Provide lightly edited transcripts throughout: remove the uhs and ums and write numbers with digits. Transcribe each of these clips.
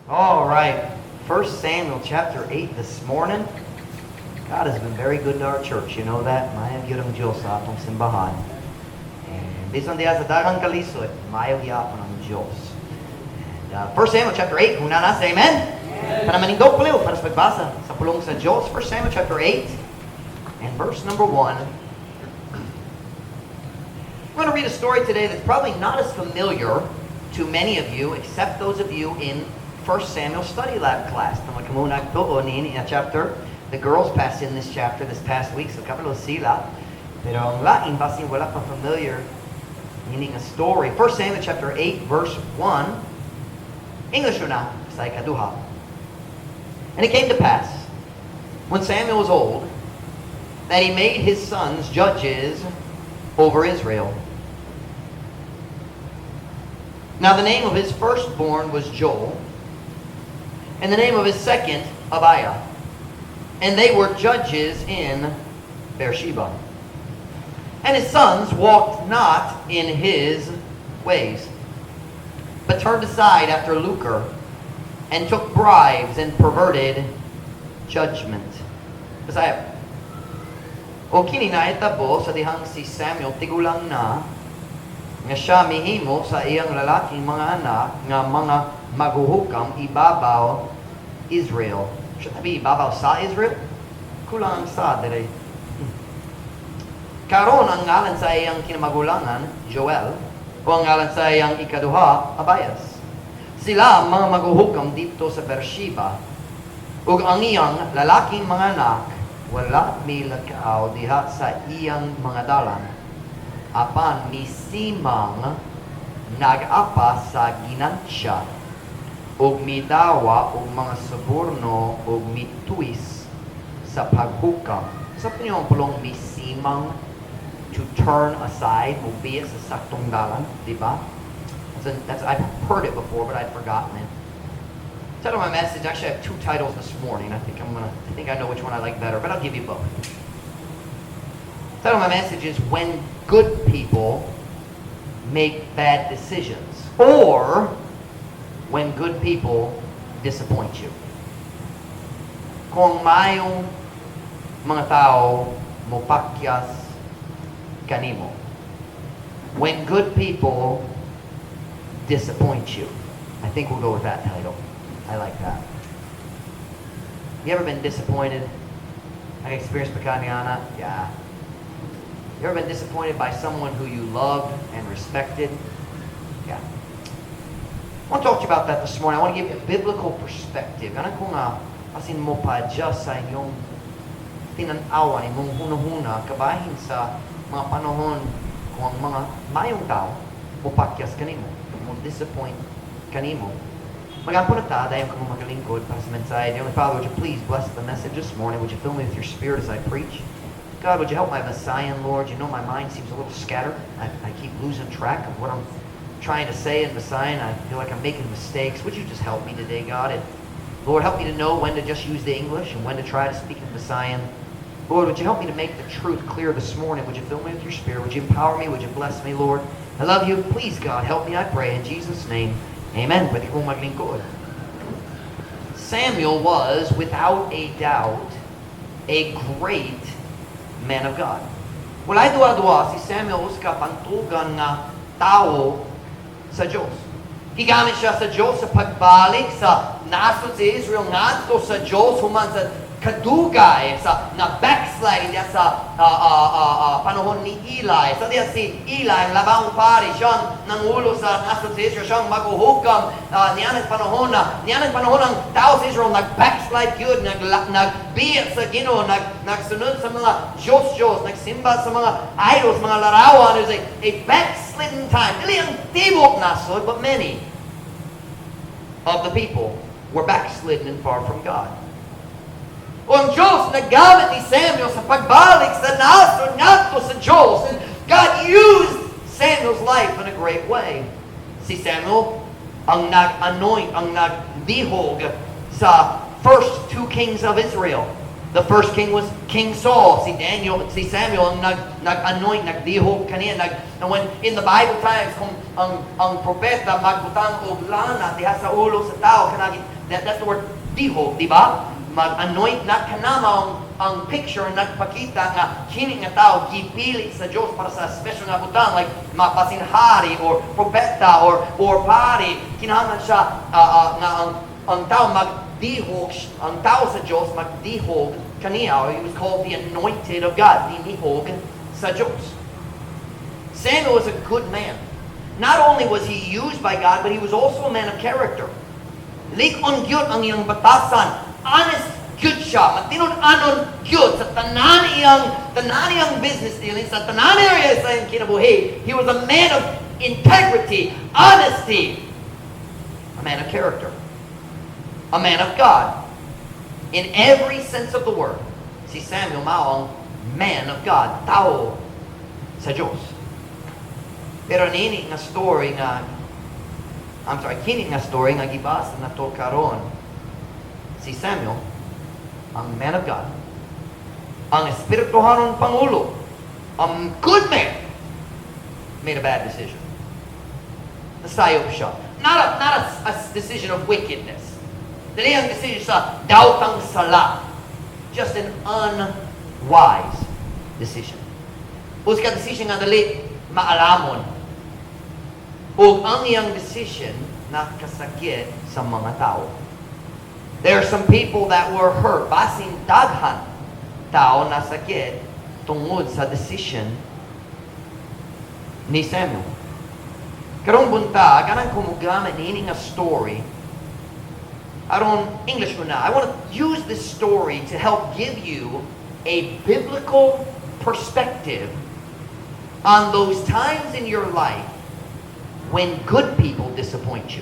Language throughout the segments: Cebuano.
All right. 1 Samuel chapter 8 this morning. God has been very good to our church. You know that? Maayo gyud ang Diyos sa atong simbahan. And bisan diha sa daghang kalisod, maayo gyapon ang Diyos. And 1 Samuel chapter 8, kung naa na, say amen. Para manindog paliw, para sa pagbasa sa pulong sa Diyos. 1 Samuel chapter 8 and verse number 1. We're going to read a story today that's probably not as familiar to many of you, except those of you in 1 Samuel Study Lab class. Tama kamo nagtuo ni a chapter. The girls passed in this chapter this past week, so kabalo sila. Pero ang lain, basin wala pa familiar meaning a story. 1 Samuel chapter 8, verse 1. English na, sa ikaduha. And it came to pass, when Samuel was old, that he made his sons judges over Israel. Now the name of his firstborn was Joel, and the name of his second, Abiah. And they were judges in Beersheba. And his sons walked not in his ways, but turned aside after lucre, and took bribes and perverted judgment. Bisaya. O kini nahitabo sa dihang si Samuel tigulang na nga siya mihimo sa iyang lalaking mga anak nga mga maghuhukam ibabaw Israel. Should that be ibabaw sa Israel? Kulang ang sa dire. Karon ang ngalan sa iyang kinamagulangan, Joel, o ang ngalan sa iyang ikaduha, Abias. Sila ang mga maghuhukam didto sa Beersheba. Ug ang iyang lalaking mga anak wala milakaw diha sa iyang mga dalan. Apan misimang nag-apa sa ginansya ug midawa og mga suborno ug mituwis sa paghukam. Sa inyo ang pulong misimang, to turn aside, mubiya sa saktong dalan, di ba? I've heard it before, but I'd forgotten it. Title of my message, actually I have two titles this morning. I think I know which one I like better, but I'll give you both. Title of my message is "When Good People Make Bad Decisions" or "When Good People Disappoint You." Kung maayong mga tao mopakyas kanimo. "When Good People Disappoint You." I think we'll go with that title. I like that. You ever been disappointed? Naka-experience ba ka niana? Yeah. You ever been disappointed by someone who you loved and respected? Yeah. I want to talk to you about that this morning. I want to give you a biblical perspective. Ganahan ko nga, asin mo pa-adjust sa inyong tinan-awan, imong hunahuna, kabahin sa mga panahon kung ang mga mayong tao mopakyas kanimo, mo disappoint kanimo. Magampo na ta, dayon kamo magalingkod para sa mensahe. Dear Father, would you please bless the message this morning? Would you fill me with your Spirit as I preach? God, would you help my Visayan, Lord? You know my mind seems a little scattered. I keep losing track of what I'm trying to say in Visayan. I feel like I'm making mistakes. Would you just help me today, God? And Lord, help me to know when to just use the English and when to try to speak in Visayan. Lord, would you help me to make the truth clear this morning? Would you fill me with your Spirit? Would you empower me? Would you bless me, Lord? I love you. Please, God, help me, I pray. In Jesus' name, amen. Pwede kong maglingkod. Samuel was, without a doubt, a great man of God. Walay duwa-duwa, si Samuel usa ka bantugan nga tao sa Diyos. Gigamit siya sa Diyos sa pagbalik sa nasod sa Israel ngadto sa Diyos human sa kadugay sa na backsliding diya sa panahon ni Eli. So diya si Eli, ang labawong pari, siyang nangulo sa nasod sa Israel, siyang maghuhukam niyanang panahon ang tao sa Israel nag-backslide gyud, nagbiya sa Ginoo, nagsunod sa mga Diyos-Diyos, nagsimba sa mga idols, mga larawan. There's a backslidden time. Dili ang tibok nasod, but many of the people were backslidden and far from God. O ang Diyos naggamit ni Samuel sa pagbalik sa nasod ngadto sa Diyos. And God used Samuel's life in a great way. Si Samuel ang nag-anoint, ang nagdihog sa first two kings of Israel. The first king was King Saul, si Daniel, si Samuel ang nag-anoint, nagdihog kaniya. And when in the Bible times, kung ang propeta magbutang og lana diha sa ulo sa tao, kanagi, that's the word dihog, di ba? Mag-anoint na kana mao ang picture nagpakita nga kini nga tao gipili sa Dios para sa special nga butang, like mabasin hari or propeta or pari. Kinahanglan siya nga ang tao magdihog, ang tao sa Dios magdihog kaniya. He was called the anointed of God, dinihog sa Dios. Samuel was a good man. Not only was he used by God, but he was also a man of character. Lig-on gyud ang iyang batasan. Honest gyud siya. Matinud-anon gyud sa tanan iyang business dealings, sa tanan area sa iyang kinabuhi. He was a man of integrity, honesty, a man of character, a man of God. In every sense of the word, si Samuel mao ang man of God, tao sa Diyos. Pero nini nga story nga, I'm sorry, kini nga story nga gibasa nato karon, si Samuel, ang man of God, ang espirituhanon pangulo, ang good man, made a bad decision. Nasayop siya. Not a decision of wickedness. Dili ang decision sa daotang sala. Just an unwise decision. Usa ka decision nga dili maalamon. Ug ang iyang decision nakasakit sa mga tao. There are some people that were hurt. Basin daghan tao nasakit tungod sa decision ni Samuel. Karong buntag, ganahan ko mogamit niini nga story aron English mo na. I want to use this story to help give you a biblical perspective on those times in your life when good people disappoint you.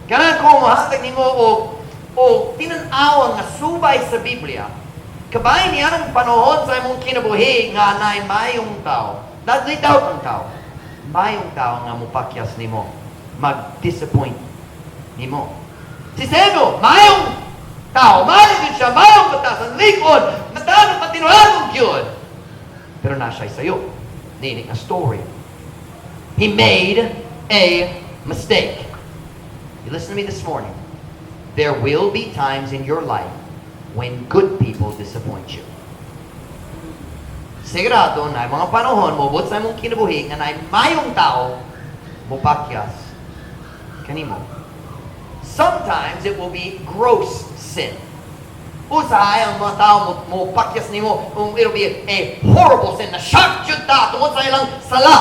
Ganahan ko mohatag nimo og tinan-awa nga subay sa Biblia. Kabay niya ng panahon sa imong kinabuhi nga naay mayong tao. Dili daw ang tao. Mayong tao nga mopakyas nimo. Mag-disappoint nimo. Si Samuel, mayong tao, mayo gyud siya, mayong batasan, lig-on, matano, matinuod gyud. Pero naa siya'y sayop. Niini nga story. He made a mistake. You listen to me this morning. There will be times in your life when good people disappoint you. Sigurado naay mga panahon moabot sa imong kinabuhi nga naay mayong tao mopakyas kanimo. Sometimes it will be gross sin. Usahay ang mga tao mo pakyas nimo, it'll be a horrible sin na shock jud ta tungod sa ilang sala.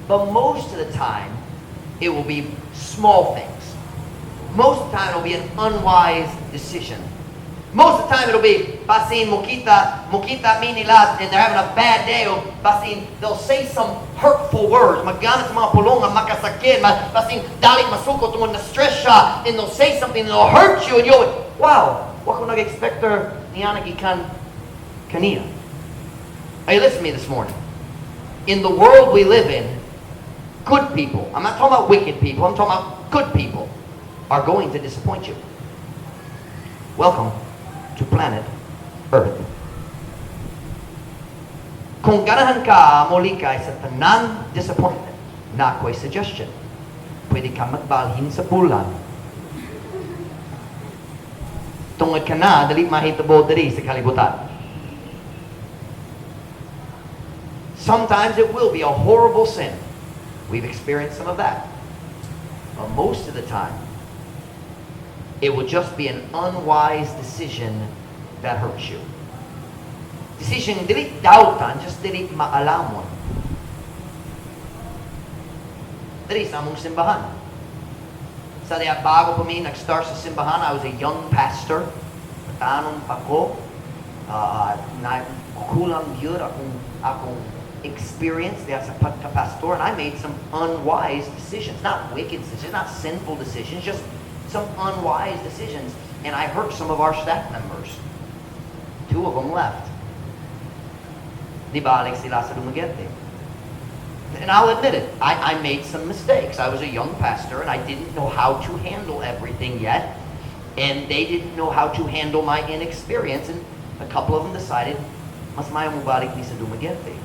But most of the time, it will be small things. Most of the time, it'll be an unwise decision. Most of the time, it'll be basin mokita mi nila and they're having a bad day, o basin they'll say some hurtful words. Maggamit sa mga pulong nga makasakit, basin dali masuko tungod na stress siya, and they'll say something and they'll hurt you and you'll, "Wow, wa ko nag-expect niana gikan kaniya." Are you listening to me this morning? In the world we live in, good people, I'm not talking about wicked people, I'm talking about good people, are going to disappoint you. Welcome to planet Earth. Kung ganahan ka molikay sa tanang disappointment, naa ko'y suggestion. Pwede ka magbalhin sa bulan. Tungod kana, dili mahitabo diri sa kalibutan. Sometimes it will be a horrible sin. We've experienced some of that. But most of the time, it will just be an unwise decision that hurts you. Decision dili dautan, just dili maalamon. Dili sa among simbahan. Sa diha bago pa mi nag-start sa simbahan, I was a young pastor. Batanon pa ko. Na kulang gyud akong experience diha sa pagka-pastor, and I made some unwise decisions. Not wicked decisions, not sinful decisions, just some unwise decisions. And I hurt some of our staff members. Two of them left. Nibalik sila sa Dumaguete. And I'll admit it, I made some mistakes. I was a young pastor and I didn't know how to handle everything yet. And they didn't know how to handle my inexperience. And A couple of them decided, "Mas maayo mobalik mi sa Dumaguete."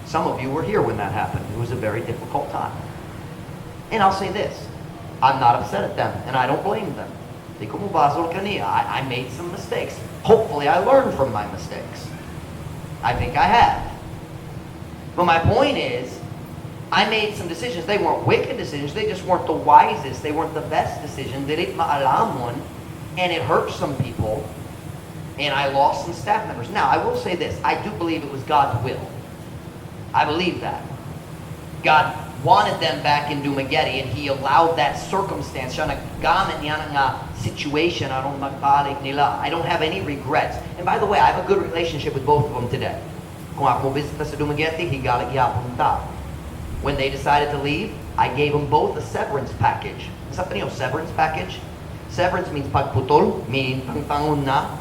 Some of you were here when that happened. It was a very difficult time. And I'll say this, I'm not upset at them, and I don't blame them. Di ko mobasol kaniya. I made some mistakes. Hopefully, I learned from my mistakes. I think I have. But my point is, I made some decisions. They weren't wicked decisions. They just weren't the wisest. They weren't the best decisions. Dili maalamon, and it hurt some people. And I lost some staff members. Now, I will say this. I do believe it was God's will. I believe that. God wanted them back in Dumaguete and He allowed that circumstance. Siya naggamit niya nga situation aron magbalik nila. I don't have any regrets. And by the way, I have a good relationship with both of them today. Kung ako bisita sa Dumaguete, higala gyapon ta. When they decided to leave, I gave them both a severance package. Sa niyo, severance package? Severance means pagputol, meaning tangtangon na.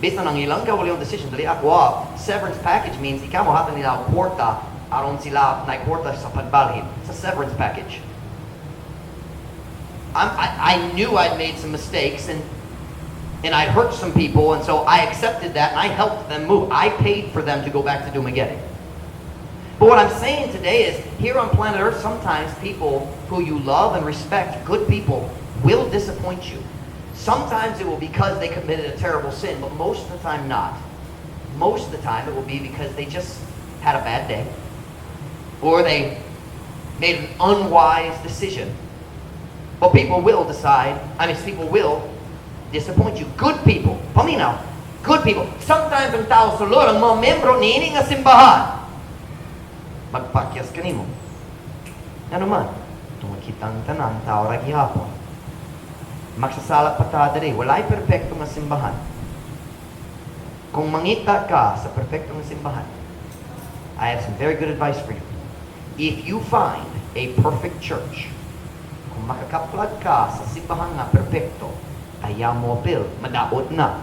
Bisan ang ilang kaugalingong decision, dili ako ah. Severance package means ikaw mo hatag nila og kwarta aron sila na kwarta sa pagbalhin. It's a severance package. I knew I'd made some mistakes and I'd hurt some people, and so I accepted that and I helped them move. I paid for them to go back to Dumaguete. But what I'm saying today is, here on planet Earth, sometimes people who you love and respect, good people, will disappoint you. Sometimes it will be because they committed a terrible sin, but most of the time not. Most of the time it will be because they just had a bad day or they made an unwise decision. But people will decide, I mean, people will disappoint you. Good people, paminaw, good people. Sometimes ang tao sa Lord, ang mga membro niini nga simbahan, magpakyas kanimo. Ano man, tungod kitang tanan, tao ra gihapon. Magsasala pa ta diri, walay perpekto nga simbahan. Kung mangita ka sa perpekto nga simbahan, I have some very good advice for you. If you find a perfect church, kung makakaplag ka sa simbahan nga perpekto, ayaw mo apil, madaot na.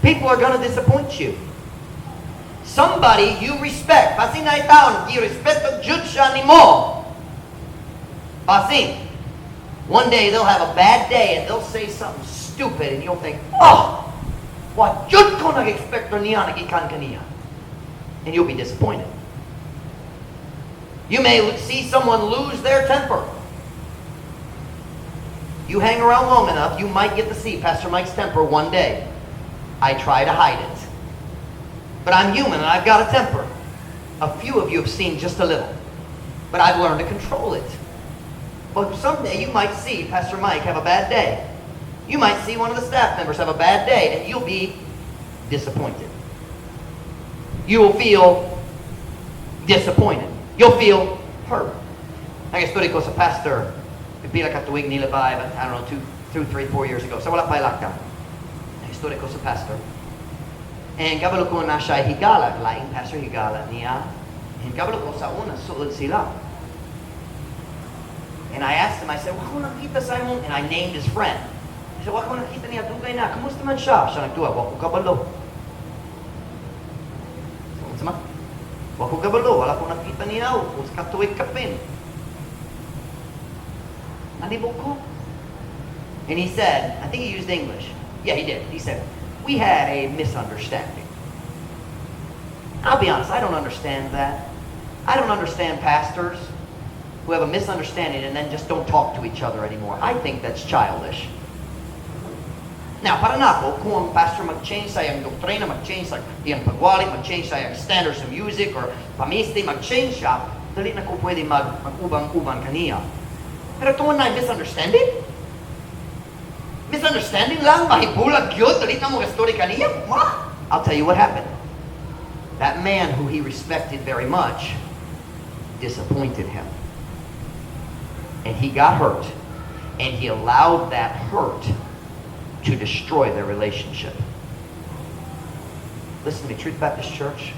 People are gonna disappoint you. Somebody you respect. Basin naay taon, gi-respeto jud siya nimo. Basin. One day they'll have a bad day and they'll say something stupid and you'll think, "Oh, wa jud ko nag-expect niya nagikan kaniya." And you'll be disappointed. You may see someone lose their temper. You hang around long enough, you might get to see Pastor Mike's temper one day. I try to hide it. But I'm human and I've got a temper. A few of you have seen just a little. But I've learned to control it. But someday you might see Pastor Mike have a bad day. You might see one of the staff members have a bad day, and you'll be disappointed. You will feel disappointed. You'll feel hurt. Nag-istorya ko sa pastor, pila ka tuig nilabay, but I don't know, 2, 3, 4 years ago. So wala pa lockdown. Nag-istorya ko sa pastor. And kabalo ko na siya higala, laing pastor higala niya. And kabalo ko sa una, suod sila. And I asked him, I said, "Wa ko nakita sa imong," and I named his friend. I said, "Wa ko nakita niya, dugay na, kamusta man siya?" Siya nagtuwa, "Wa ko kabalo." So, unsa man? "Wa ko kabalo, wala ko nakita niya, kung sa katuig kapin." Nalibog ko. And he said, I think he used English. Yeah, he did. He said, "We had a misunderstanding." I'll be honest, I don't understand that. I don't understand pastors who have a misunderstanding and then just don't talk to each other anymore. I think that's childish. Now, para nako, kung ang pastor mag-change sa iyang doktrina, mag-change sa iyang pagwali, mag-change sa iyang standards of music or pamisti, mag-change siya, dili na ko pwede mag-ubang-uban kaniya. Pero tungod na misunderstanding? Misunderstanding lang, mahibulag yun, dili na mo story kaniya. Ma? I'll tell you what happened. That man who he respected very much disappointed him. And he got hurt. And he allowed that hurt to destroy their relationship. Listen to me, Truth Baptist Church.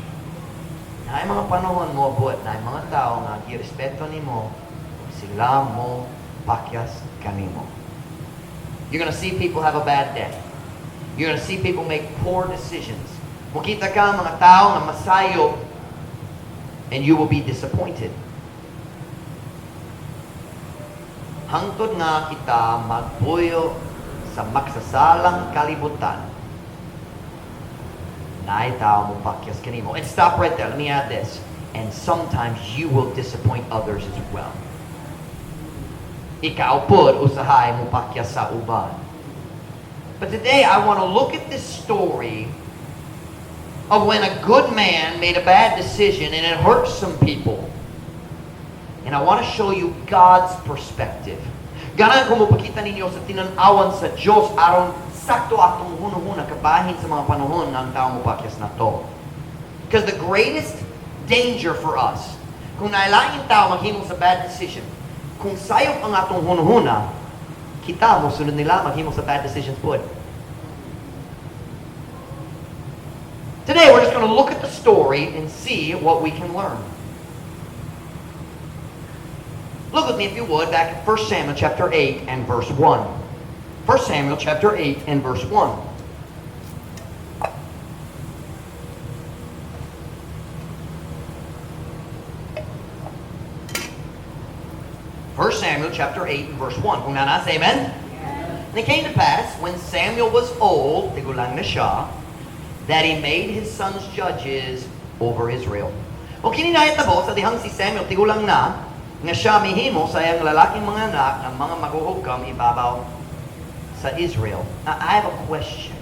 Naay mga panahon moabot, naay mga tao nga girespeto nimo, sila mo pakyas kanimo. You're gonna see people have a bad day. You're gonna see people make poor decisions. Mukita ka mga tao nga masayo and you will be disappointed. Hangtod nga kita magpuyo Sa maksasalang kalibutan, naay tao mopakyas kanimo. And stop right there. Let me add this. And sometimes you will disappoint others as well. Ikaw pod usahay mopakyas sa uban. But today I want to look at this story of when a good man made a bad decision and it hurt some people. And I want to show you God's perspective. Ganahan ko mopakita ninyo sa tinan-awan sa Diyos aron sakto atong hunahuna kabahin sa mga panahon nga ang tao mopakyas nato. Because the greatest danger for us, kung naay laing tao maghimo sa bad decision, kung sayop ang atong hunahuna, kita mosunod nila maghimo sa bad decisions pod. Today, we're just going to look at the story and see what we can learn. Look with me, if you would, back at 1 Samuel chapter 8 and verse 1. 1 Samuel chapter 8 and verse 1. 1 Samuel chapter 8 and verse 1. Kung naa na, say amen. And it came to pass, when Samuel was old, tigulang na siya, that he made his sons judges over Israel. O kini nahitabo sa dihang si Samuel tigulang na, nga siya mihimo sa iyang lalaking mga anak nga mga maghuhukam ibabaw sa Israel. Now, I have a question.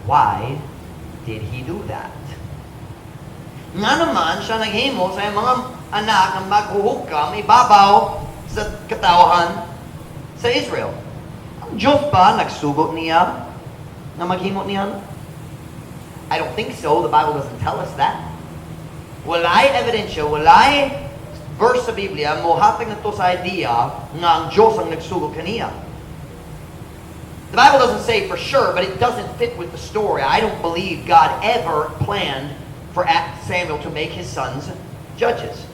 Why did he do that? Nga naman siya naghimo sa iyang mga anak nga maghuhukam ibabaw sa katawhan sa Israel. Ang Diyos ba nagsugot niya na maghimo niya? I don't think so. The Bible doesn't tell us that. Walay ebidensya, walay verse sa Biblia mohatag nato sa idea nga ang Diyos ang nagsugo kaniya. The Bible doesn't say for sure, but it doesn't fit with the story. I don't believe God ever planned for Samuel to make his sons judges.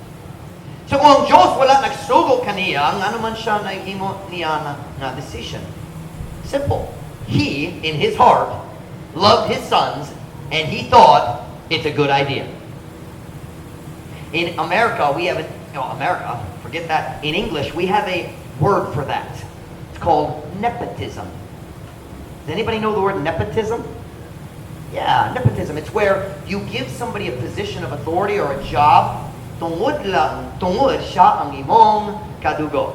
So kung ang Diyos wala nagsugo kaniya, ngano man siya naghimo niya na decision? Simple. He, in his heart, loved his sons, and he thought it's a good idea. In America, we have a, no, America, forget that. In English, we have a word for that. It's called nepotism. Does anybody know the word nepotism? Yeah, nepotism. It's where you give somebody a position of authority or a job tungod lang, tungod siya ang imong kadugo.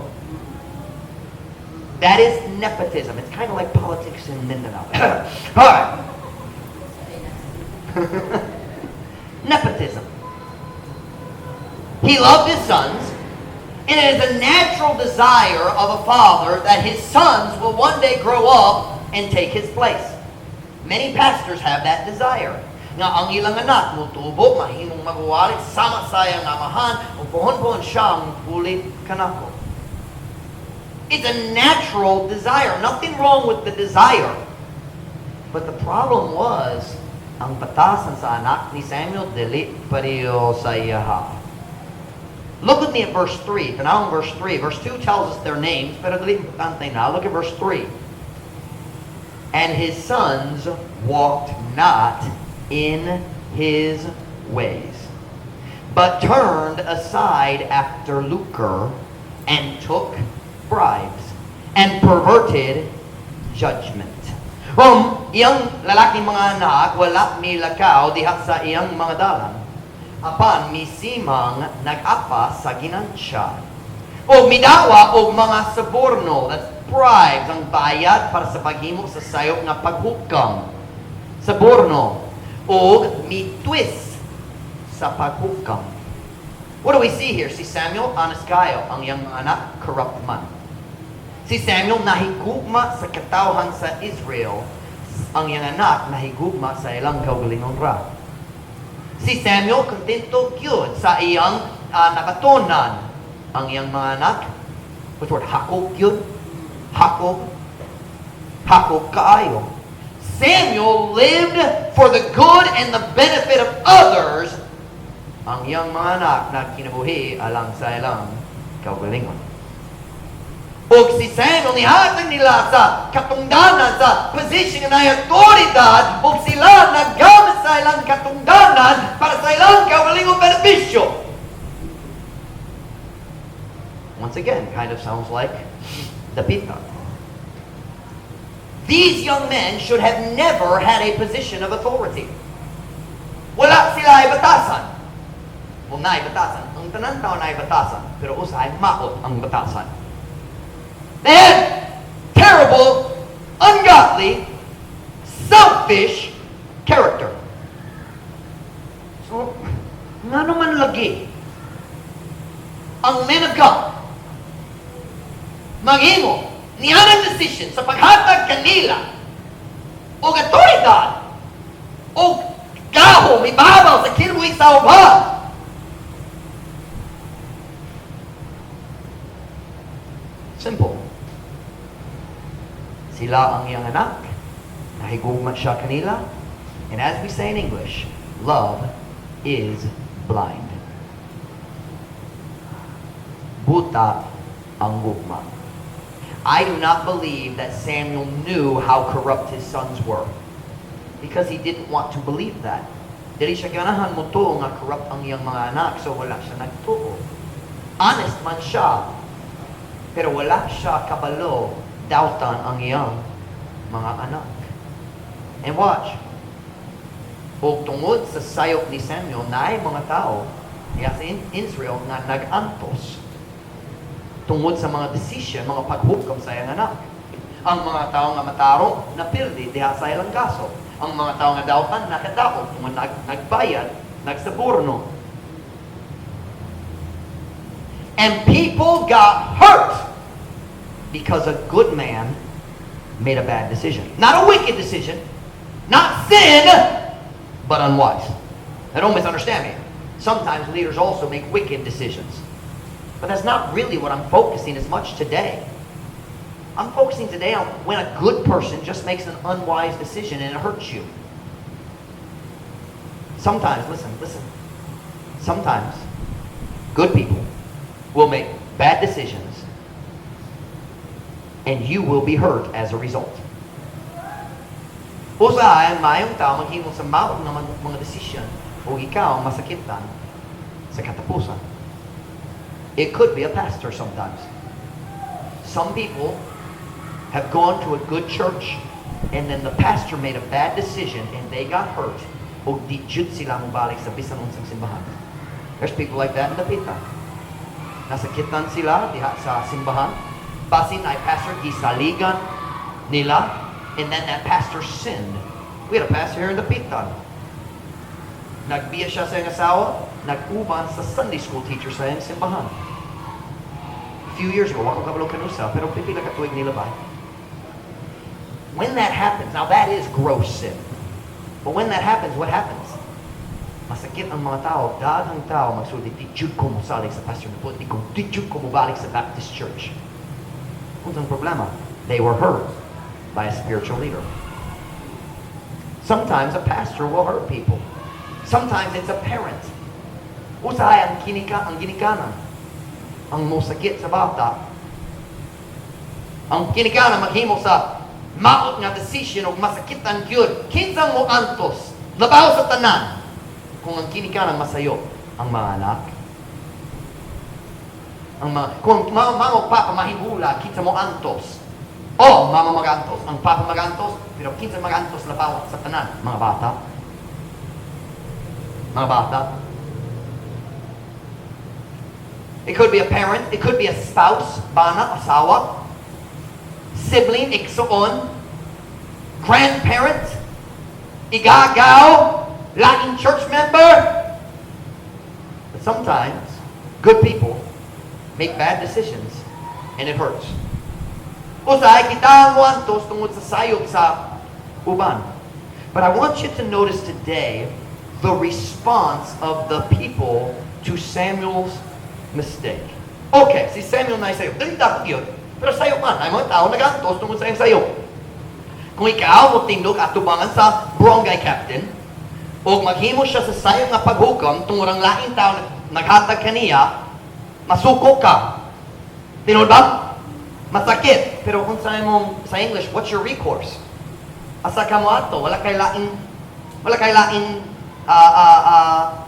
That is nepotism. It's kind of like politics in Mindanao. All right. Nepotism. He loved his sons, and it is a natural desire of a father that his sons will one day grow up and take his place. Many pastors have that desire. Nga ang ilang anak mutubo, mahimong magwalit, sama sa iyang amahan, o puhon-puhon siya ang puli kanako. It's a natural desire. Nothing wrong with the desire. But the problem was, ang batasan sa anak ni Samuel, dili pareho sa iyaha. Look with me at verse 3. Tanawang verse 3. Verse 2 tells us their names, pero dili importante na. Look at verse 3. And his sons walked not in his ways, but turned aside after lucre, and took bribes, and perverted judgment. Iyang lalaking mga anak, wala milakaw diha sa iyang mga dalan. Apan misimang nag-apa sa ginansya. O midawa og mga suborno, that's bribes, ang bayad para sa paghimo sa sayop nga paghukam. Suborno. Og mitwis sa paghukam. What do we see here? Si Samuel, honest kayo, ang iyang mga anak, corrupt man. Si Samuel nahigugma sa katawhan sa Israel, ang iyang anak nahigugma sa ilang kaugalingon ra. Si Samuel kontento gyud sa iyang nakatunan. Ang iyang mga anak, what's the word? Hakog gyud. Hakog. Hakog kaayo. Samuel lived for the good and the benefit of others. Ang iyang mga anak nagkinabuhi alang sa ilang kaugalingon. Og si Samuel nihatag nila sa katungdanan, sa position nga naay awtoridad, og sila naggamit sa ilang katungdanan para sa ilang kaugalingong benepisyo. Once again, kind of sounds like dapita. These young men should have never had a position of authority. Wala sila ay batasan. Well, naay batasan. Ang tanan tao naay batasan. Pero usahay maot ang batasan. They had terrible, ungodly, selfish character. So, nga naman lagi, ang men of God, maghimo, niyanang decision sa paghatag kanila og otoridad og gahom ibabaw sa kinabuhi sa uban. Simple. Sila ang iyang anak, nahigugma siya kanila, and as we say in English, love is blind. Buta ang gugma. I do not believe that Samuel knew how corrupt his sons were, because he didn't want to believe that. Dili siya ganahan motuo nga corrupt ang iyang mga anak, so wala siya nagtuo. Honest man siya, pero wala siya kabalo dautan ang iyang mga anak. And watch, ug tungod sa sayop ni Samuel, naay mga tao diya sa Israel nga nag-antos tungod sa mga decision, mga paghukom sa iyang anak. Ang mga tao nga matarong, napildi diha sa ilang kaso. Ang mga tao nga dautan, nakadaot tungod nagbayad, nagsaborno. And people got hurt because a good man made a bad decision. Not a wicked decision, not sin, but unwise. Now, don't misunderstand me. Sometimes leaders also make wicked decisions. But that's not really what I'm focusing as much today. I'm focusing today on when a good person just makes an unwise decision and it hurts you. Sometimes, listen, listen. Sometimes, good people will make bad decisions and you will be hurt as a result. Usahay, ang maayong tao maghimo sa maot nga mga desisyon o ikaw masakitan sa katapusan. It could be a pastor sometimes. Some people have gone to a good church and then the pastor made a bad decision and they got hurt o di jud sila mobalik sa bisan unsang simbahan. There's people like that in Dapitan. Nasakitan sila diha sa simbahan. Basin ay pastor gisaligan nila, and then that pastor sinned. We had a pastor here in Dapitan. Nagbiya siya sa iyang asawa, nag-uban sa Sunday school teacher sa iyang simbahan. A few years ago, wa ko kabalo kanusa, pero pipila ka tuig nila ba? When that happens, now that is gross sin. But when that happens, what happens? Masakit ang mga tao, daghang tao magsulti, "Di jud ko mosalig sa pastor na di ko, di jud ko mobalik sa Baptist church." Unsang problema? They were hurt by a spiritual leader. Sometimes a pastor will hurt people. Sometimes it's a parent. Usahay ang ginikanan ang mosakit sa bata. Ang ginikanan maghimo sa maot nga decision og masakitan gyud. Kinsang mo antos? Labaw sa tanan. Kung ang ginikanan masayo, ang mga anak. Ang mga, kung mama, mama o papa mahibula, kinsa mo antos? Oh, mama magantos, ang papa magantos, pero kinsa magantos labaw sa tanan? Mga bata. Mga bata. It could be a parent, it could be a spouse, bana, asawa, sibling, igsuon, grandparent, igagaw, laing church member. But sometimes, good people make bad decisions and it hurts. Usahay kita ang antos tungod sa sayop sa uban. But I want you to notice today the response of the people to Samuel's mistake. Okay, si Samuel na sayop. Dili dapat yun. Pero sayop man. Ay mga tao nagantos tungod sa iyang sayop. Kung ikaw mo tindog atubangan sa barangay captain, o maghimo siya sa sayop nga paghukom tungod ang laing tao naghatag kaniya, masuko ka. Tinuod ba? Masakit. Pero kung sa imong sa English, what's your recourse? Asa ka mo ato? Wala kay laing, what's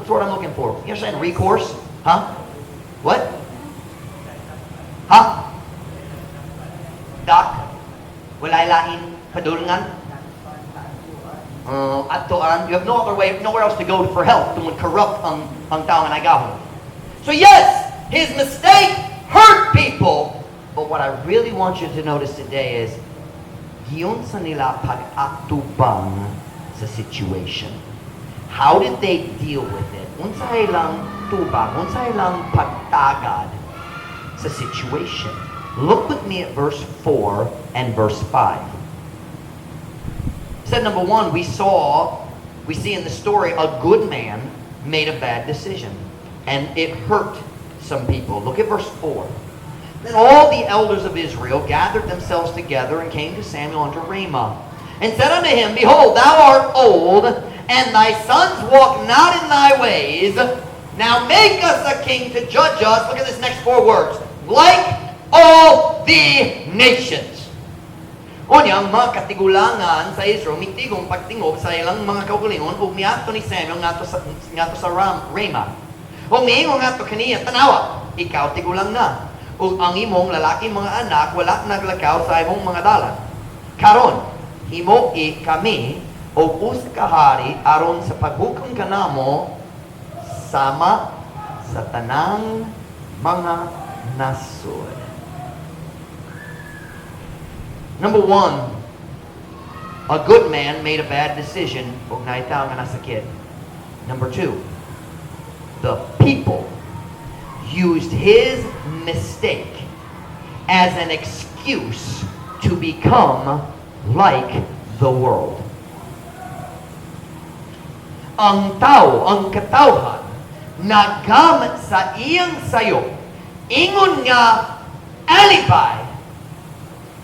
the word I'm looking for? You understand recourse? Huh? What? Huh? Doc? Wala laing Padulngan? Adtoan. You have no other way, nowhere else to go for help tungod corrupt ang tao nga nagahom. So yes, his mistake hurt people. But what I really want you to notice today is, giunsa nila pag-atubang sa situation. How did they deal with it? Unsa ilang tubag, unsa ilang pagtagad sa situation? Look with me at verse 4 and verse 5. Said number one, we see in the story, a good man made a bad decision. And it hurt some people. Look at verse 4. "Then all the elders of Israel gathered themselves together and came to Samuel unto Ramah, and said unto him, 'Behold, thou art old, and thy sons walk not in thy ways. Now make us a king to judge us.'" Look at this next four words. "Like all the nations." Unya, ang mga katigulangan sa Israel, mitigom pagtingob sa ilang mga kaugalingon, ug miadto ni Samuel ngadto sa Rama. Ug miingon ngadto kaniya, "Tanawa, ikaw tigulang na. Ug ang imong lalaki mga anak wala naglakaw sa imong mga dalan. Karon, himoi kami og usa ka hari aron sa paghukom kanamo sama sa tanang mga nasod." Number one, a good man made a bad decision ug naay tao nga nasakit. Number two, the people used his mistake as an excuse to become like the world. Ang tao, ang katawhan, nagamit sa iyang sayop, ingon nga alibi,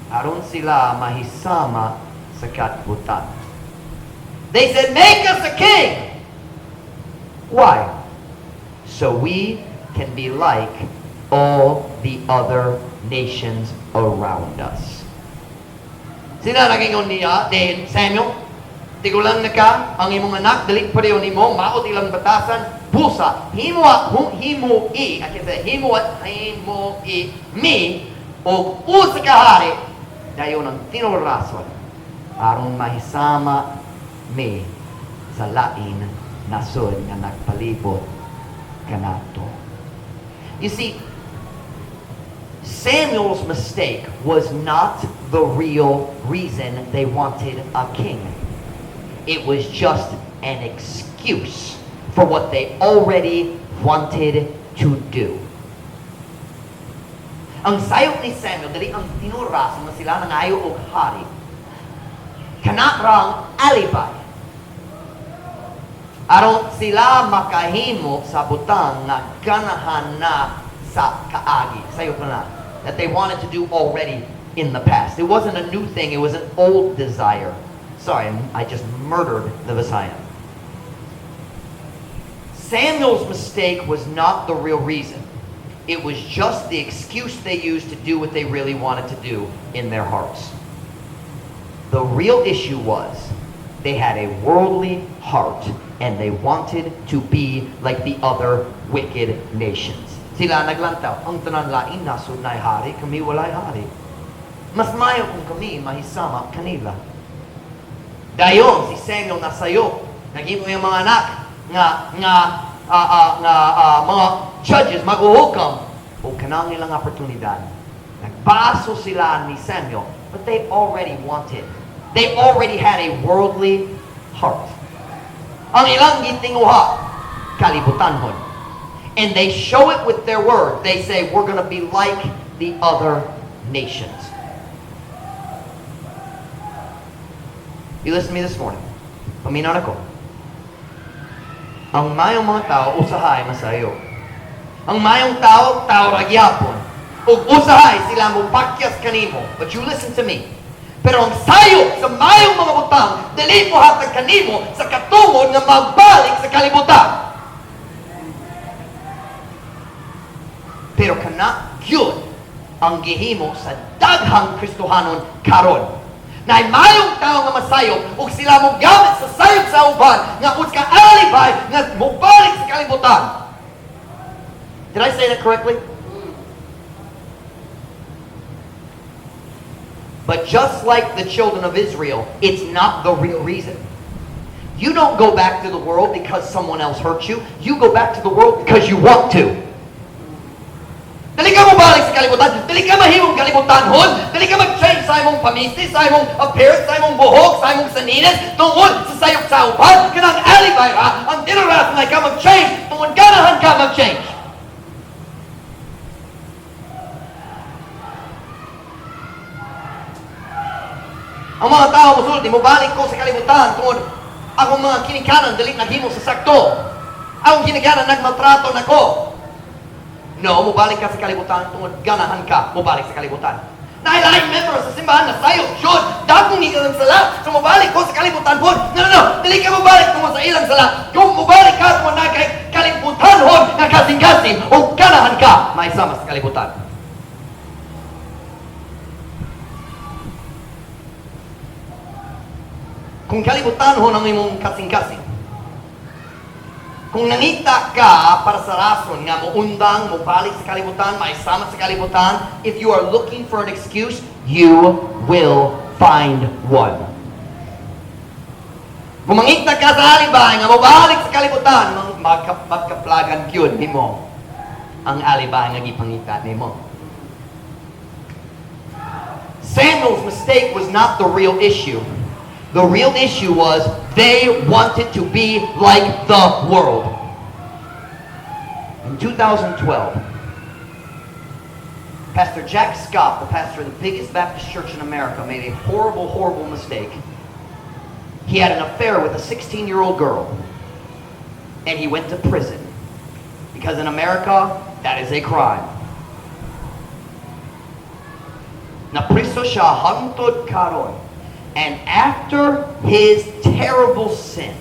aron sila mahisama sa kalibutan. They said, "Make us a king. Why? So we can be like all the other nations around us." Sila nagingon niya, ni Samuel, "Tigulang na ka, ang imong anak, dili pareho nimo, maot ilang batasan, busa, himo, himo i," I can say, "himo at himo i, mi, og usa ka hari, dayon ang tinuod rason, aron mahisama mi sa lain nasod nga nagpalibot kanato." You see, Samuel's mistake was not the real reason they wanted a king. It was just an excuse for what they already wanted to do. Ang sayop ni Samuel, dili ang tinuod rason nga sila nangayo og hari. Kana ra ang alibi aron sila makahimo sa butang nga ganahan na sa kaagi. Sayop na. That they wanted to do already in the past. It wasn't a new thing, it was an old desire. Sorry, I just murdered the Visayan. Samuel's mistake was not the real reason. It was just the excuse they used to do what they really wanted to do in their hearts. The real issue was they had a worldly heart and they wanted to be like the other wicked nations. Sila naglantaw, ang tanan lain nasod naay hari, kami walay hari. Mas mayo kung kami mahisama kanila. Dayon si Samuel nasayop, naghimo yung mga anak nga mga judges maghuhukam o kanang ilang oportunidad. Nagbaso sila ni Samuel, but they already wanted. They already had a worldly heart. Ang ilang gitinguha, kalibutanhon. And they show it with their word. They say, "We're going to be like the other nations." You listen to me this morning. Paminaw nako. Ang mayong mga tao, usahay masayo. Ang mayong tao, tao ra gyapon. Ug usahay sila mo pakyas kanimo. But you listen to me. Pero ang sayop sa mayong mga butang, dili mo hatag kanimo sa katungod nga magbalik sa kalibutan. Pero kana gyud ang gihimo sa daghang Kristohanon karon. Naay mayong tao nga masayop ug sila mo gamit sa sayop sa uban nga usa ka alibay nga mobalik sa kalibutan. Did I say that correctly? But just like the children of Israel, it's not the real reason. You don't go back to the world because someone else hurt you. You go back to the world because you want to. Dili ka mobalik sa kalibutan. Dili ka mahimong kalibutanhon. Dili ka mag-change sa imong pamisti, sa imong appearance, sa imong buhok, sa imong sanines, tungod sa sayop sa uban. Kanang alibay ra, ang tinarason nga ka mag-change, tungod ganahan ka mag-change. Ang mga tao mosulti, mobalik ko sa kalibutan tungod akong mga kinikanan dili naghimo sa sakto. Akong kinikanan nagmaltrato nako. No, mobalik ka sa kalibutan tungod ganahan ka mobalik sa kalibutan. Naay member sa simbahan na sayop jud, dagkong ilang sala, so mobalik ko sa kalibutan pod. No, no, no, dili ka mobalik tungod sa ilang sala. Kung mobalik ka tungod naa kay kalibutanhon nga kasing-kasing o ganahan ka maisama sa kalibutan. Kung kalibutanhon ang imong kasing-kasing, kung nangita ka para sa rason nga moundang, mobalik sa kalibutan, maisama sa kalibutan, if you are looking for an excuse, you will find one. Kung mangita ka sa alibay nga mobalik sa kalibutan, magkaplagan gyud nimo ang alibay nga gipangita nimo. Samuel's mistake was not the real issue. The real issue was they wanted to be like the world. In 2012, Pastor Jack Schaap, the pastor of the biggest Baptist church in America, made a horrible, horrible mistake. He had an affair with a 16-year-old girl, and he went to prison. Because in America, that is a crime. Napriso siya hangtod karon. And after his terrible sin,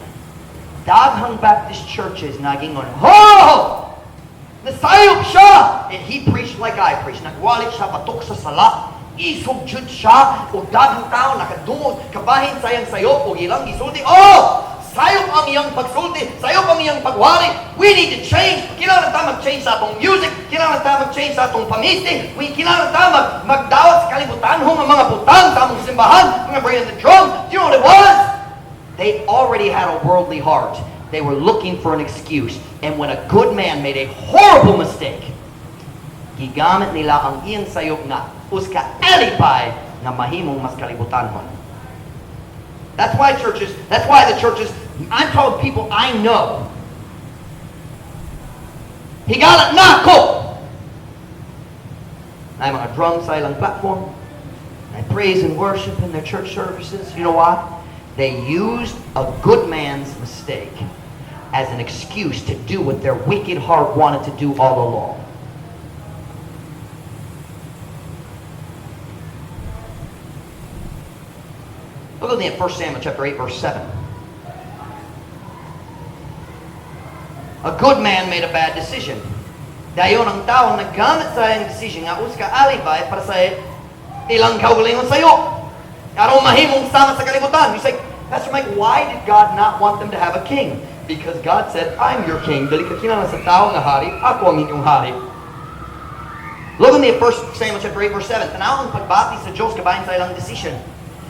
daghang Baptist churches nagingon, "Ho! Nasayop siya!" And he preached like I preached. Nagwali siya, batok sa sala. Isog jud siya. O daghang tao nakadungog, kabahin sa iyang sayop, o ilang gisulti, "Oh! Sayop ang iyang pagsulti, sayop ang iyang pagwali. We need to change. Kailangan ta mag-change sa atong music, kailangan ta mag-change sa atong pamisti, kailangan ta magdawat sa kalibutan ang mga butang sa among simbahan, mga bring in the drums." Do you know what it was? They already had a worldly heart. They were looking for an excuse. And when a good man made a horrible mistake, gigamit nila ang iyang sayop nga usa ka alibay nga mahimong mas kalibutanhon. That's why the churches, I'm talking people I know. Higala nako! Naay mga drums sa ilang platform. They praise and worship in their church services. You know why? They used a good man's mistake as an excuse to do what their wicked heart wanted to do all along. Look with me at 1 Samuel chapter 8, verse 7. A good man made a bad decision. Dayon ang tao naggamit sa iyang decision nga usa ka alibay para sa ilang kaugalingon sayop. Aron mahimong sama sa kalibutan. You say, "Pastor Mike, why did God not want them to have a king?" Because God said, "I'm your king. Dili ka kinahanglan sa tao nga hari, ako ang inyong hari." Look at me at 1 Samuel chapter 8, verse 7. Tanaw ang pagbati sa Diyos kabahin sa ilang decision.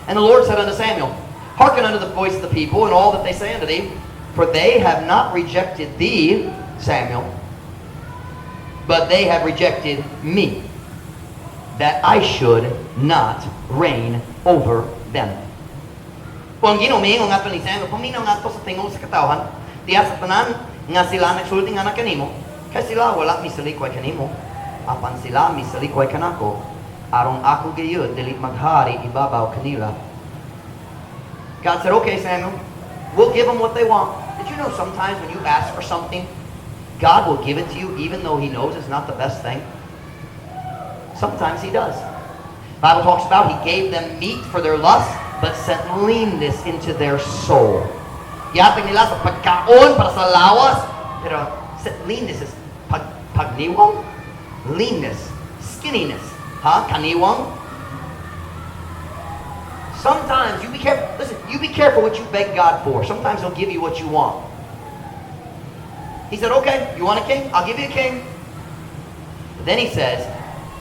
And the Lord said unto Samuel, "Hearken unto the voice of the people and all that they say unto thee, for they have not rejected thee, Samuel, but they have rejected me, that I should not reign over them." Kung ang Ginoo miingon ngadto ni Samuel, "Paminaw ngadto sa tingog sa katawhan, diha sa tanan nga sila nagsulti nga kanimo, kay sila wala misalikway kanimo, apan sila misalikway kanako, aron ako gayud dili maghari ibabaw kanila." God said, "Okay, Samuel, we'll give them what they want." Did you know sometimes when you ask for something, God will give it to you even though He knows it's not the best thing? Sometimes He does. Bible talks about He gave them meat for their lust, but sent leanness into their soul. Gihatag nila sa pagkaon para sa lawas, pero leanness is pagniwang? Leanness, skinniness. Ha? Kaniwang? Sometimes you be careful. Listen, you be careful what you beg God for. Sometimes He'll give you what you want. He said, "Okay, you want a king? I'll give you a king." But then He says,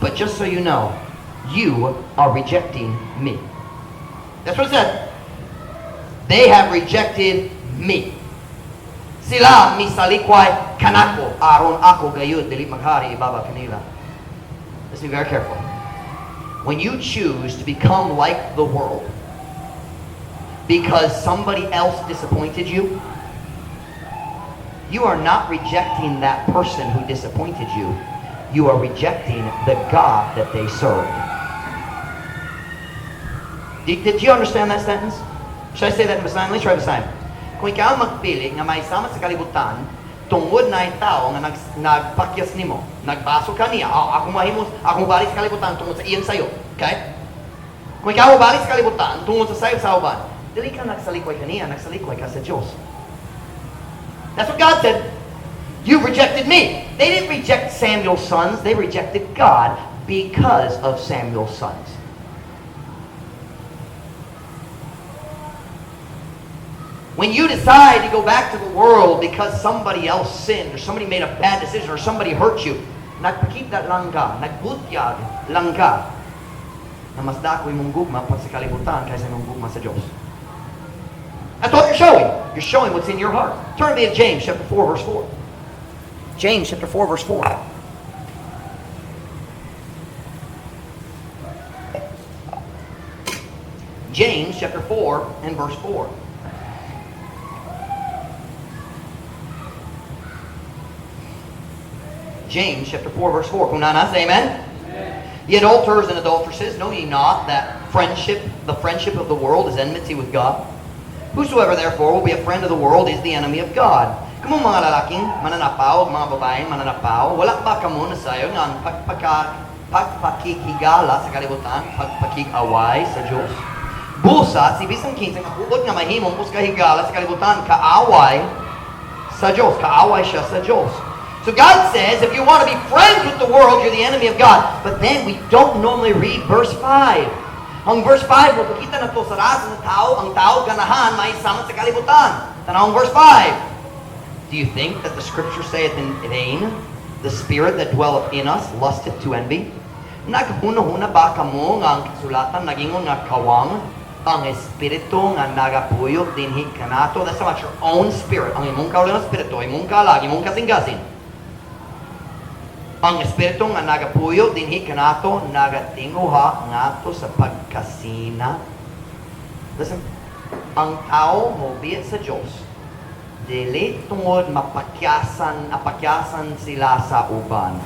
"But just so you know, You are rejecting me. That's what it said. They have rejected me. Sila misalikway kanako, aron ako gayud dili maghari ibaba kanila. Let's be very careful. When you choose to become like the world because somebody else disappointed you, you are not rejecting that person who disappointed you. You are rejecting the God that they served. Did you understand that sentence? Should I say that in Bisayan? Let's try Bisayan. Kung ikaw magpili nga maisama sa kalibutan, tungod na tao nga nagpakyas nimo, nagbaso ka niya, "Oh, ako mahimo, ako balik sa kalibutan tungod sa iyang sayo." Okay? Kung ikaw balik sa kalibutan tungod sa sayo sa uban, dili ka nagsalikway kaniya, nagsalikway ka sa Diyos. That's what God said. "You've rejected me." They didn't reject Samuel's sons, they rejected God because of Samuel's sons. When you decide to go back to the world because somebody else sinned or somebody made a bad decision or somebody hurt you, nagpakita lang ka, nagbutyag lang ka na mas dako imong gugma pa sa kalibutan kaysa imong gugma sa Diyos. That's what you're showing. You're showing what's in your heart. Turn to me to James chapter 4, verse 4. James chapter 4, verse 4. James chapter 4 and verse 4. James chapter 4, verse 4. Kung naa na, say amen. Amen. "Ye adulterers and adulteresses, know ye not that the friendship of the world is enmity with God? Whosoever therefore will be a friend of the world is the enemy of God. Kamo mga lalaking mananapaw, mga babaeng mananapaw, wala ba kamo nasayod nga ang pagpakighigala sa kalibutan, pagpakig-away sa Diyos? Busa, si bisan kinsa nga hugot nga mahimong usa ka higala sa kalibutan, kaaway sa Diyos." Kaaway siya sa Diyos. So God says, if you want to be friends with the world, you're the enemy of God. But then we don't normally read verse 5. Ang verse 5, mapakita na to sa rasa ng tao, ang tao ganahan maisama sa kalibutan. Tanawang verse 5. "Do you think that the scripture saith in vain, 'The spirit that dwelleth in us lusteth to envy'? Naghuna-huna ba kamo nga ang kasulatan nagingon nga kawang ang espiritu nga nagapuyo dinhi kanato?" That's about your own spirit. Ang imong kaugalingon espiritu, imong kalag, imong kasing-kasing. "Ang espiritu nga nagapuyo dinhi kanato nagatinguha ngadto sa pagkasina." Listen, ang tao mobiya sa Diyos dili tungod mapakyasan, apakyasan sila sa uban.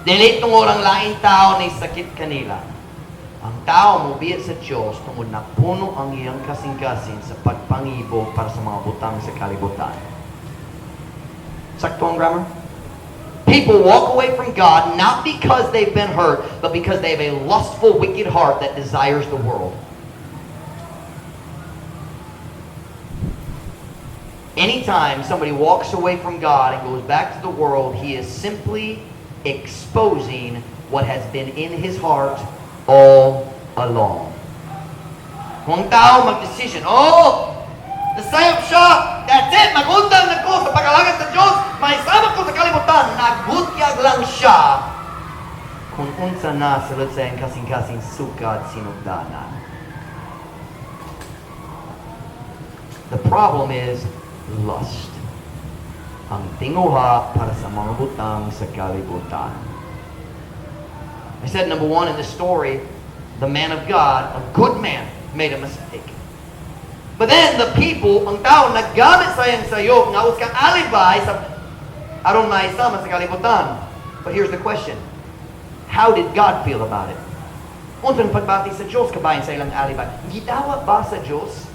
Dili tungod ang laing tao ni sakit kanila. Ang tao mobiya sa Diyos tungod napuno ang iyang kasing-kasing sa pagpangibo para sa mga butang sa kalibutan. Sakto ang grammar? People walk away from God not because they've been hurt, but because they have a lustful, wicked heart that desires the world. Anytime somebody walks away from God and goes back to the world, he is simply exposing what has been in his heart all along. Kung ang tao mag-decision, "Oh, nasayop siya, that's it, magundang na ko sa pag-alagad sa Diyos, maisama ko sa kalibutan," nagbutyag lang siya kung unsa na sulod sa iyang kasing-kasing sukad sinugdanan. The problem is lust. Ang tinguha para sa mga butang sa kalibutan. I said, number one, in this story, the man of God, a good man, made a mistake. But then the people, ang tao, naggamit sa iyang sayop nga usa ka alibi sa aron maisama sa kalibutan. But here's the question. How did God feel about it? Unsang pagbati sa Diyos kabahin sa ilang alibi? Gidawat ba sa Diyos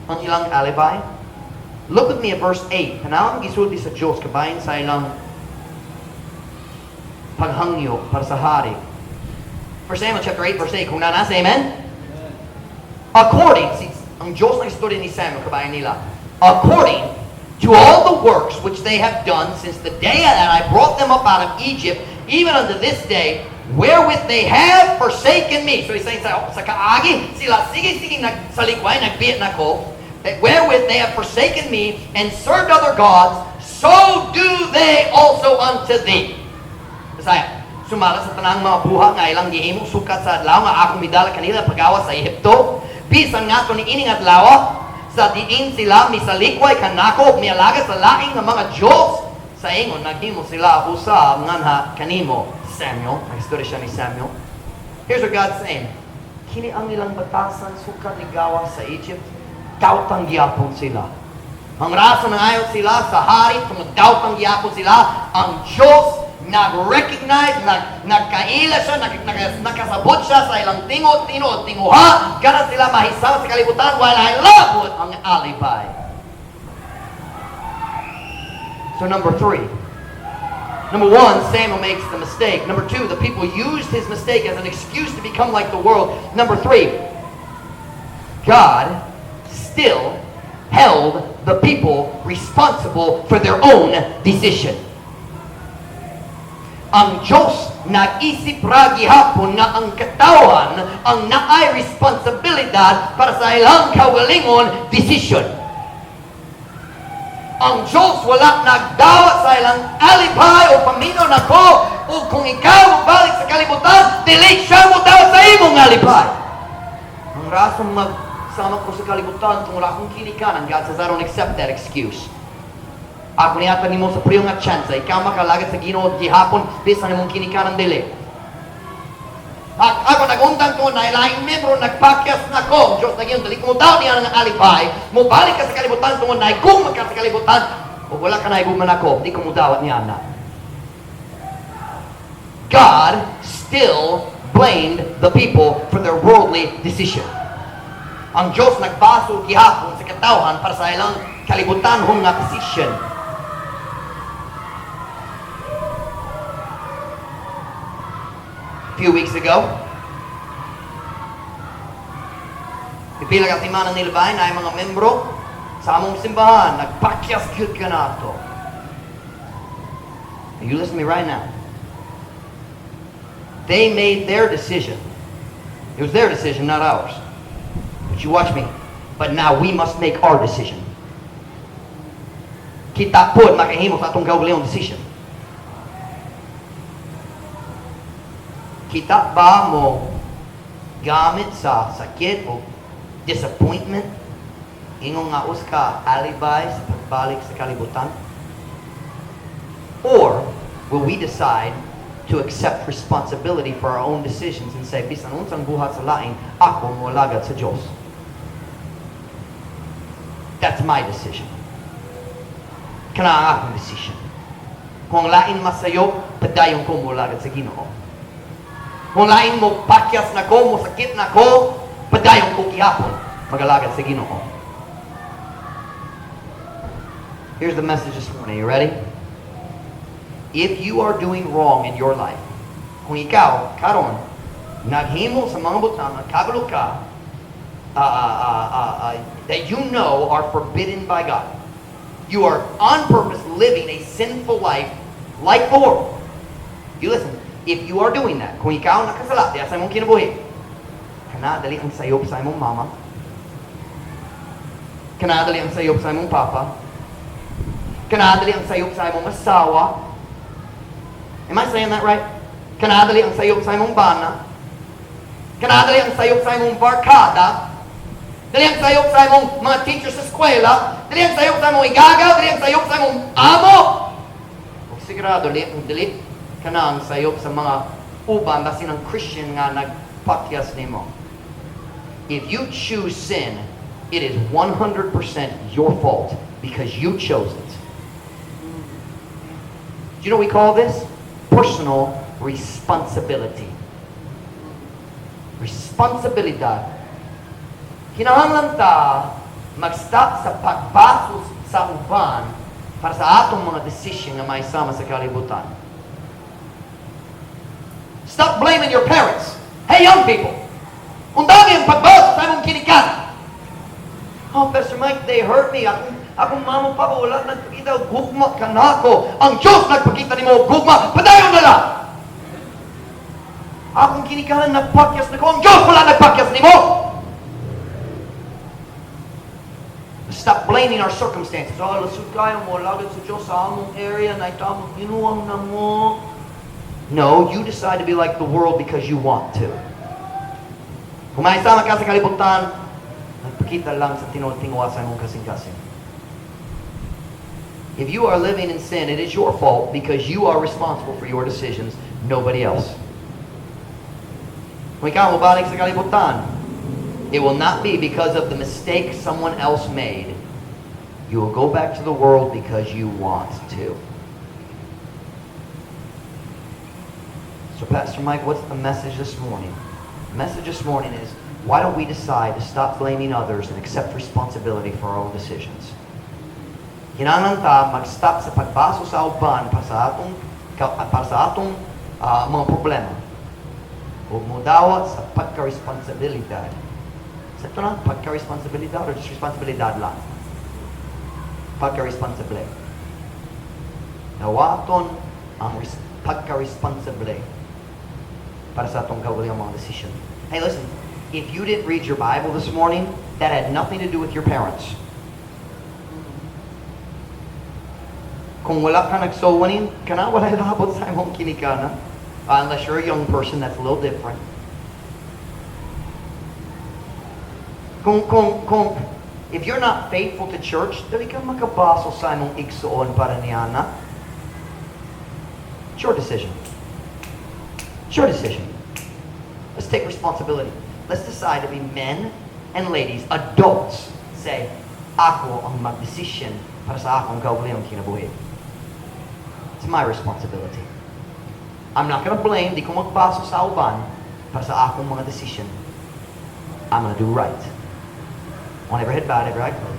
ang ilang alibi? Look with me at verse 8. Tanaw ang gisulti sa Diyos kabahin sa ilang paghangyo para sa hari. 1 Samuel chapter 8 verse 8. Kung naa na, say amen. According, see, ang Diyos ng istorya ni Samuel kabahin nila. "According to all the works which they have done since the day that I brought them up out of Egypt, even unto this day, wherewith they have forsaken me." So he's saying, sa kaagi, sila sige-sige nagsalikway, nagbiya nako, that "wherewith they have forsaken me and served other gods, so do they also unto thee." Bisaya. Sumala sa tanang mga buhat nga ilang gihimo sukad sa adlaw nga akong midala kanila pagawas sa Ehipto, bisan ngadto ni ining adlaw, sa diin sila misalikway kanako ug mialagad sa laing nga mga Dios. Sa ingon naghimo sila usab nganha kanimo. Samuel, nag-istorya siya ni Samuel. Here's what God's saying. Kini ang ilang batasan sukad ni gawas sa Egypt, dautang gihapon sila. Ang rason nangayo sila sa hari, tungod dautang gihapon sila. Ang Diyos nag-recognize, nagkaila siya, nakasabot siya sa ilang tingot, tinuod, tinguha, gana sila mahisama sa kalibutan, while I love ang alibay. So number three. Number one, Samuel makes the mistake. Number two, the people used his mistake as an excuse to become like the world. Number three, God still held the people responsible for their own decision. Ang Diyos nag-isip ra gihapon nga ang katawhan ang naay responsibilidad para sa ilang kaugalingon decision. Ang Diyos wala nagdawat sa ilang alibay o paminaw nako o kung ikaw balik sa kalibutan, dili siya mo dawat sa imong alibay. Ang rason magsama ko sa kalibutan kung wala akong kinikanan, God says, "I don't accept that excuse." Ako nihatag nimo sa priyo nga chance, ikaw makalagad sa Ginoo gihapon bisan imong kinikanan dili. Ako nag-undang ko na ilaing membro nagpakyas na ko. Diyos na dali ko mo daw niya ng alibay. Mo balik ka sa kalibutan tungod na gugma ka sa kalibutan. O wala ka na igugma nako, di ko mo dawat niya na. God still blamed the people for their worldly decision. Ang Diyos nagbasol gihapon sa katawhan para sa ilang kalibutan nga decision. A few weeks ago, pipila ka semana nilabay na mga membro sa among simbahan, nagpakyas gyud ka nato. You listen to me right now. They made their decision. It was their decision, not ours. But you watch me. But now we must make our decision. Kita pod makahimo sa atong kaugalingong decision. Kita ba mo gamit sa sakit o disappointment ingon nga usa ka alibay sa pagbalik sa kalibutan? Or will we decide to accept responsibility for our own decisions and say, "Bisan unsang buhat sa laing, ako moalagad sa Diyos. That's my decision. Kana ang akong decision. Kung ang lain masayop, padayon ko moalagad sa Ginoo. Kung lain mo pakyas na ko, mo sakit na ko, padayon ko gihapon magalagad sa Ginoo." Here's the message this morning. You ready? If you are doing wrong in your life, kung ikaw, karon, naghimo sa mga butang at kabalo ka, that you know are forbidden by God. You are on purpose living a sinful life like the world. You listen, if you are doing that, kung ikaw nakasala, diya sa imong kinabuhi, kana dali ang sayop sa imong mama, kana dali ang sayop sa imong papa, kana dali ang sayop sa imong asawa. Am I saying that right? Kana dali ang sayop sa imong bana. Kana dali ang sayop sa imong barkada. Dali ang sayop sa imong mga teacher sa eskwela. Dali ang sayop sa imong igagaw. Dali ang sayop sa imong amo. O sigurado, dali, dali kana ang sayop sa mga uban basin ang Christian nga nagpakyas nimo. If you choose sin, it is 100% your fault because you chose it. Do you know what we call this? Personal responsibility. Responsibilidad. Kinahanglan ta mag-stop sa pagbasol sa uban para sa atong mga decision nga maisama sa kalibutan. Stop blaming your parents. Hey, young people! Undang ang pagbasol sa imong kinikanan. "Oh, Pastor Mike, they hurt me. Akong mama pa wala nagpakita og gugma kanako." Ang Diyos nagpakita nimo og gugma. Padayon na lang. "Akong kinikanan nagpakyas nako." Ang Diyos wala nagpakyas nimo. Stop blaming our circumstances. "Oh, lasud kayo mo, lagad sa Diyos sa among area, na itamong ginuwang na mo." No, you decide to be like the world because you want to. Kung mahisama ka sa kalibutan, nagpakita lang sa tinuod tinguha sa imong kasing-kasing. If you are living in sin, it is your fault because you are responsible for your decisions, nobody else. Kung ikaw mobalik sa kalibutan, it will not be because of the mistake someone else made. You will go back to the world because you want to. So, Pastor Mike, what's the message this morning? The message this morning is, why don't we decide to stop blaming others and accept responsibility for our own decisions? Kinahanglan ta mag-stop sa pagbaso sa uban para sa atong mga problema. Ug modawat sa pagka-responsibilidad. Sa ito na, pagka-responsibilidad or just responsibilidad lang? Pagka-responsable. Dawaton ang pagka-responsable para sa atong kaugalingong mga decision. Hey, listen, if you didn't read your Bible this morning, that had nothing to do with your parents. Kung wala ka nagsowanin, kana wala labot sa imong kinikana. Unless you're a young person, that's a little different. Kung, if you're not faithful to church, dili ka makabaso sa imong igsuon para niana. It's your decision. It's your decision. Let's take responsibility. Let's decide to be men and ladies, adults, say, "Ako ang mag-decision para sa akong kaugalingong kinabuhi. It's my responsibility. I'm not gonna blame, di ko magbaso sa uban para sa akong mga decision. I'm gonna do right." On every head bowed, every eye closed.